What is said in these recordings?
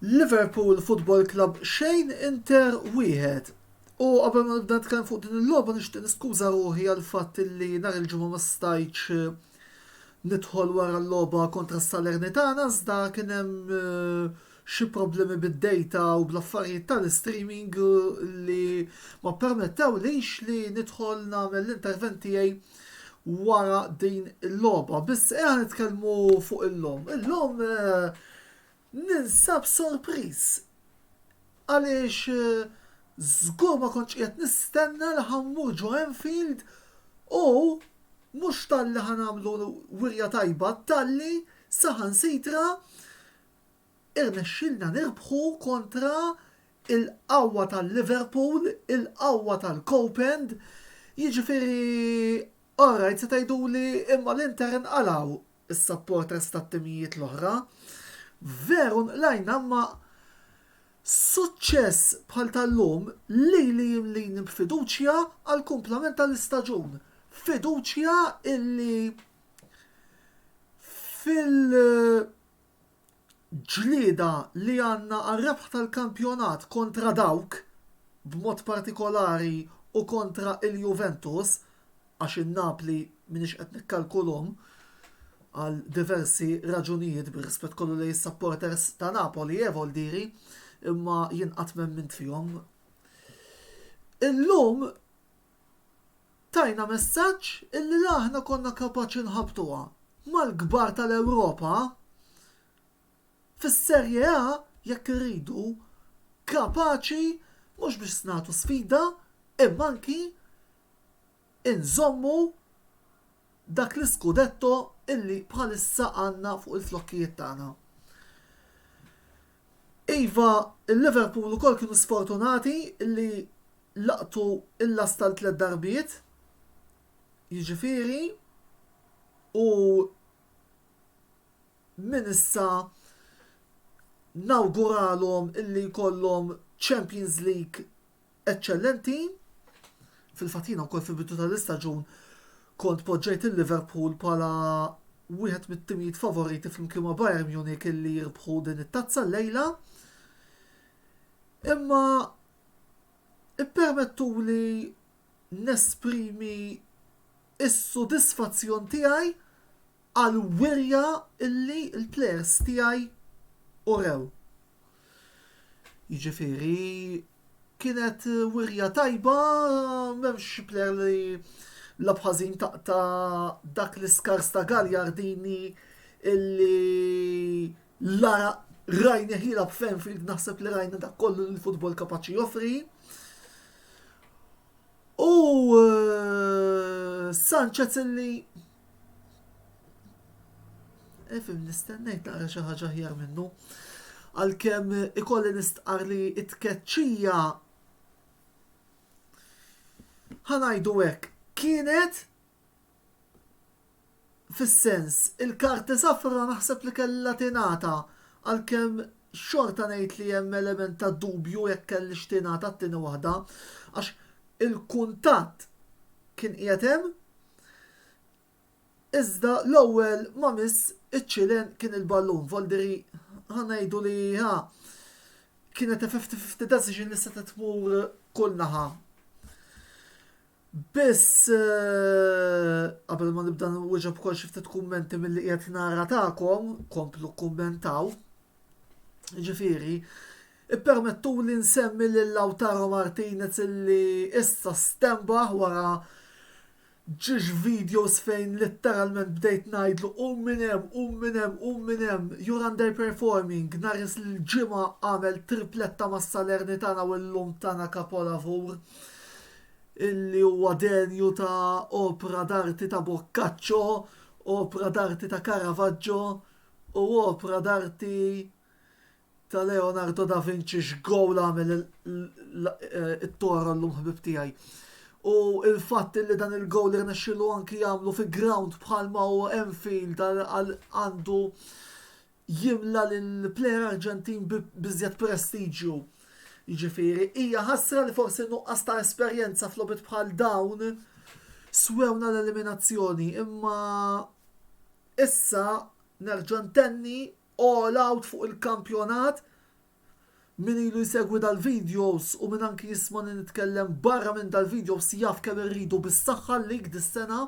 Liverpool Football Club xejn Inter wieħed. U qabel ma nibda nitkellem fuq din il-logħba nixtieq niskuża ruħi għal fatt li nhar il-ġimgħa ma stajtx eh, nidħol wara l-logħba kontra s-Salernitana iżda kien hemm eh, xi problemi bid-data u bl-affarijiet tal-streaming eh, li ma permettewlix li nidħol nagħmel l-intervent tiegħi wara din il-logħba. Biss ejja nitkellmu fuq illum. Illum Ninsab sorpriż għaliex żgur ma kontx qiegħed nistenna li ħa mmur ġo Anfield u mhux talli ħa nagħmlu wirja tajba talli saħansitra irnexxielna nirbħu kontra il-qawwa tal-Liverpool, il-qawwa tal-Cope End, jiġifieri alright se tgħiduli imma l-Inter inqalgħu is-supporters tat-timijiet l-oħra. Veru nqlajna imma suċċess bħal tal-lum lili jimlini b'fiduċja għall-kumplament tal-istaġun. Fiduċja illi fil- ġlieda li għandna għar-rebħ tal-kampjonat kontra dawk, b'mod partikolari u kontra il-Juventus, għax in-Napli m'iniex qed nikkalkulhom għal diversi raġunijiet bir-rispett kollu lejn is-supporters ta' Napoli, eh Voldiri, imma jien qatt m'emmint fihom. Illum tajna messaġġ illi la aħna konna kapaċi nħabbtuha mal-kbar tal-Ewropa, fis-Serie A jekk irridu, kapaċi mhux biss nagħtu sfida imma anki inżommu dak l-iskudetto illi bħalissa għandna fuq il-flokkijiet tagħna. Iva, il-Liverpool ukoll kienu sfortunati illi laqtu il-lasta l-tlet darbiet, jiġifieri u minn issa nawguralhom illi jkollhom Champions League eċċellenti. Fil-fatt jiena wkoll fil-bidu tal-istaġun kont poġġejt il-Liverpool bħala wieħed mit-timijiet favoriti flimkien ma' Bayern Munich illi jirbħu din it-tazza llejla. Imma ippermettuli nesprimi s-sodisfazzjon tiegħi għal wirja illi l-plejers tiegħi urew. Jiġifieri kienet wirja tajba, m'hemmx xi plejer li lagħab ħażin taqta' dak l-iskars ta' Gagliardini illi lara rajni jilgħab f'Anfield naħseb li rajna dak kollu li l-futbol kapaċi joffri. U eh, Sanchez illi Ifim nistennejt naqra xi ħaġa aħjar minnu. Għalkemm ikolli nistqar li t-tkeċċija ħanajdu hekk kienet fis-sens il-karti safra naħseb li kellha tingħata għalkemm xorta ngħid li hemm element ta' dubju jekk kellix tingħata t-tieni waħda għax il-kuntatt kien qiegħed hemm Iżda l-ewwel ma miss iċ-Ċilen kien il-ballun, voldiri ħa ngħidu li ha kienet a 50-50 decision li setgħet tmur kull naħa. Biss eh, qabel ma nibda nwieġeb ukoll xi ftit kummenti milli qiegħed nara tagħkom, komplu kummentaw. Ġifieri, ippermettuli nsemmi lil Lautaro Martinez illi issa stenbaħ wara ġiex videos fejn litteralment bdejt ngħidlu qum minn hemm, qum minn hemm, qum minn hemm, you're underperforming, nhar il-Ġimgħa għamel tripletta ma' Salernitana u llum tana kapolavur illi huwa denju ta' opra d'arti ta' Boccaccio, opra d'arti ta' Caravaggio u opra d'arti ta' Leonardo da Vinci x'gowl għamel it-Toro llum ħbib tiegħi. U il-fatt li dan il-gowl irnexxielu anki jagħmlu fi ground bħalma hu Anfield għandu jimla lill-plejer Arġentin biżjed prestiġju. Jiġifieri hija ħasra li forsi nuqqas ta' esperjenza f'logħbiet bħal dawn swewna l-eliminazzjoni, imma issa nerġa' ntenni all out fuq il-kampjonat. Min ilu jsegwi dal-videos u min anki jismani nitkellem barra minn dal-videos jaf kemm irridu bis-saħħa l-league dis-sena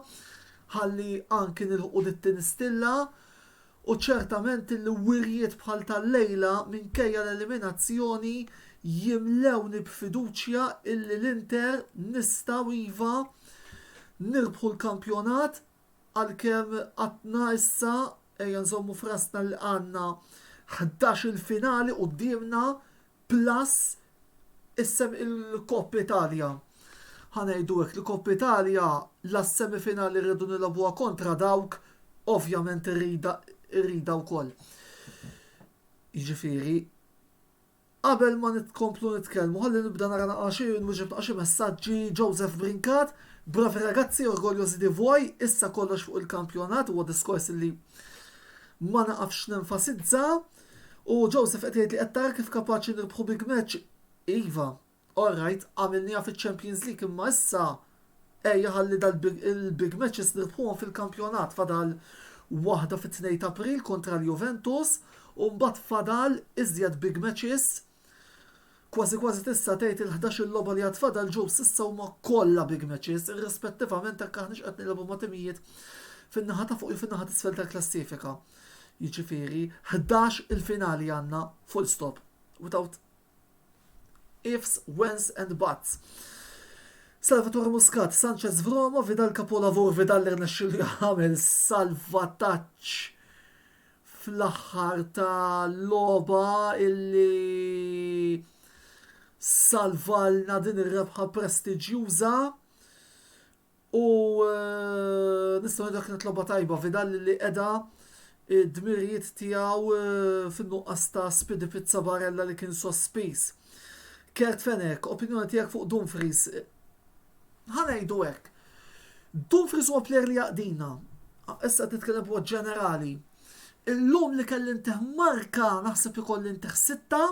ħalli anki nilħqu dit-tieni stilla u ċertament illi wirjiet bħal tal-lejla minkejja l-eliminazzjoni jimlewni b'fiduċja illi l-Inter nistgħu iva nirbħu l-kampjonat Għalkemm għadna issa, ejja nżommu f'rasna li għandna 11-il finali quddiemna plus issem il-Coppa Italia. Ħa ngħidu hekk li Coppa Italia la semifinali rridu nilagħbuha kontra dawk, ovvjament irrida irrida wkoll. Jiġifieri Qabel ma nitkomplu nitkellmu, ħalli nibda nara naqra xi nwieġeb naqra xi messaġġi. Joseph Brincat, Bravi ragazzi, orgogliosi di voi, issa kollox fuq il-kampjonat, huwa diskors li ma naqafx nenfasizza. U Joseph qed jgħid li qed tara kif kapaċi nirbħu big match. Iva, all right, għamilniha fiċ-Champions League imma issa ejja ħalli dal-big matches nirbħuhom fil-kampjonat fadal waħda fit-2 ta' April kontra l-Juventus u mbagħad fadal iżjed big matches kważi kważi tista' tgħid il-11 il-logħba li għad fadal ġew s'issa huma kollha big matches irrispettivament jekk aħniex qed nilagħbu ma' timijiet fin-naħa ta' fuq jew fin-naħa t'isfel tal-klassifika. Jiġifieri 11 il-finali għandna full stop without ifs, whens and buts. Salvatore Muscat, Sanchez Vromo, Vidal Capolavor, Vidal li rnexxielu jagħmel salvataġġ fl-aħħar ta' logħba illi salvalna din ir-rebħa prestiġjuża. U nistgħu ngħidu kienet logħba tajba Vidal li qeda d-dmirijiet tiegħu fin-nuqqas ta' Spidi Pizza Barella li kien sospiż. Kurt Fenech, opinjoni tiegħek fuq Dumfries. Ħa ngħidu hekk. Dumfries huwa plejer li jaqdina. Issa qed nitkellem b'mod ġenerali. Illum li kelli ntih marka naħseb ikolli ntih sitta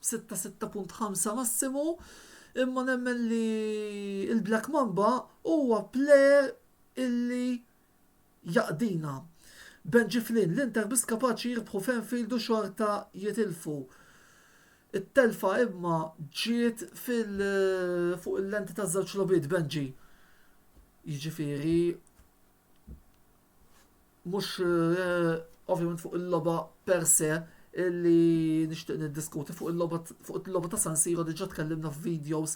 6 6.5 massimu, imma nemmen li il-Black Mamba huwa player illi jaqdina. Benji Flynn, l-Inter biss kapaċi jirbħu f'Anfield u xorta jitilfu. It-telfa imma ġiet fil fuq il-lenti ta' żewġ logħbiet Benji. Jiġifieri mhux ovvjament fuq il-logħba per se illi nixtieq niddiskuti fuq il-logħba fuq il-logħba ta' San Siro diġà tkellimna f'videos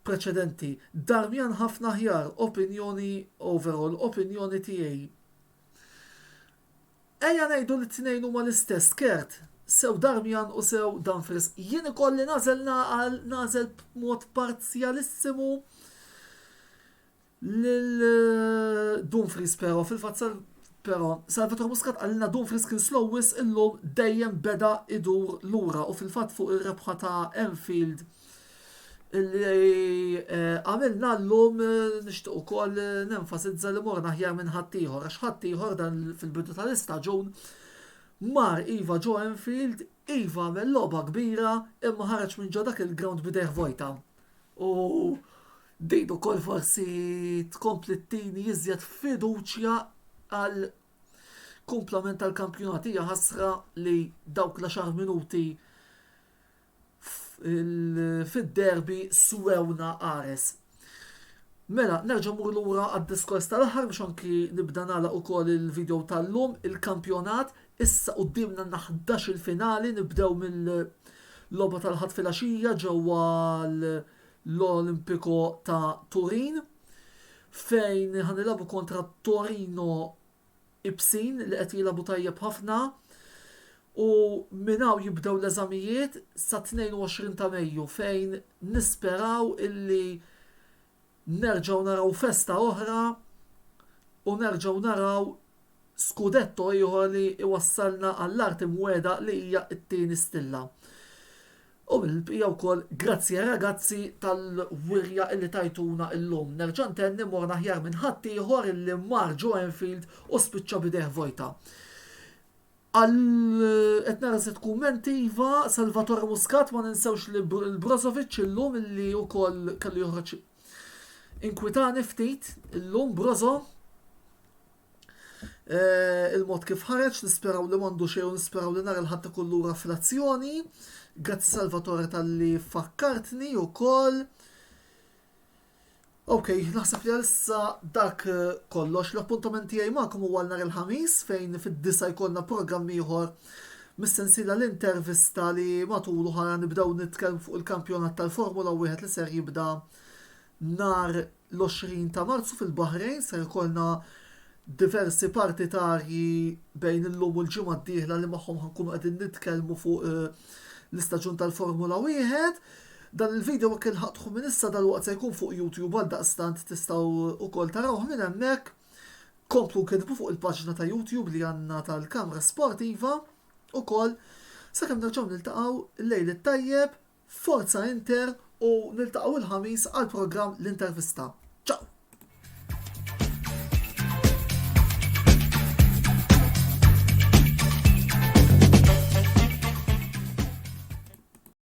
preċedenti. Darmian ħafna aħjar, opinjoni overall, opinjoni tiegħi. Ejja ngħidu li t-tnejn huma l-istess, Kurt, sew Darmian u sew Dumfries. Jien ikolli nagħżel nagħżel b'mod parzjalissimu Lil Dumfries però, fil-fatt però, Salvatore Muscat qalilna Dumfries kien slow wisq illum dejjem beda idur lura u fil-fatt fuq ir-rebħa ta' Anfield li eh, għamilna llum eh, nixtieq ukoll eh, nenfasizza li morna aħjar minn ħaddieħor għax ħaddieħor dan fil-bidu tal-istaġun mar iva ġo Anfield, iva għamel logħba kbira imma ħareġ minn ġo dak il-ground bidejh vojta. U din ukoll forsi tkompli ttini iżjed fiduċja għal kumplament tal-kampjonat. Hija ħasra li dawk l-10 minuti fid-derby swewna qares. Mela, nerġa' mur lura għad-diskors tal-aħħar biex anki nibda nagħlaq ukoll il-video tal-lum, il-kampjonat, issa quddiemna għandna 11 il-finali, nibdew mill-logħba tal-Ħadd filgħaxija ġewwa l-Olimpico ta' Turin fejn ħa nilagħbu kontra Torino ibsin li qed jilagħbu tajjeb ħafna u minn hawn jibdew l-eżamijiet sa 22 ta' Mejju fejn nisperaw illi nerġgħu naraw festa oħra u nerġgħu naraw scudetto ieħor li iwassalna għall-art imwiegħda li hija t-tieni stilla. U mill-bqija wkoll grazzi ragazzi tal-wirja illi tajtuna illum. Nerġa' ntenni morna aħjar minn ħaddieħor illi mar ġo Anfield u spiċċa b'idejh vojta. Għal qed nara żied kummenti iva, Salvatore Muscat ma ninsewx li l-Brozovic illum illi wkoll kellu joħroġ inkwitani ftit illum Brozo. Eh, il-mod kif ħareġ, nisperaw li m'għandu xejn u nisperaw li nhar il-Ħadd ikun lura fl-azzjoni. Grazzi Salvatore talli fakkartni ukoll. Ok, naħseb li għalissa dak eh, kollox. L-appuntament tiegħi magħkom huwa nhar il-Ħamis fejn fid-disa jkollna programm ieħor mis-sensiela l-intervista li matulu ħana nibdew nitkellmu fuq il-kampjonat tal-Formula wieħed li ser jibda nhar l-20 ta' Marzu fil-Baħrejn. Ser ikollna diversi partitarji bejn illum u l-ġimgħa d-dieħla li magħhom ħankunu qegħdin nitkellmu fuq eh, l-istaġun tal-Formula wieħed. Dan il-video jekk ilħaqtħu minn issa dalwaqt se jkun fuq YouTube għaldaqstant tistgħu ukoll tarawh minn hemmhekk. Komplu kitbu fuq il-paġna ta' YouTube li għandna tal-Kamra Sportiva ukoll. Sakemm nerġgħu niltaqgħu lejl it-tajjeb, Forza Inter u niltaqgħu il-Ħamis għall-programm l-intervista.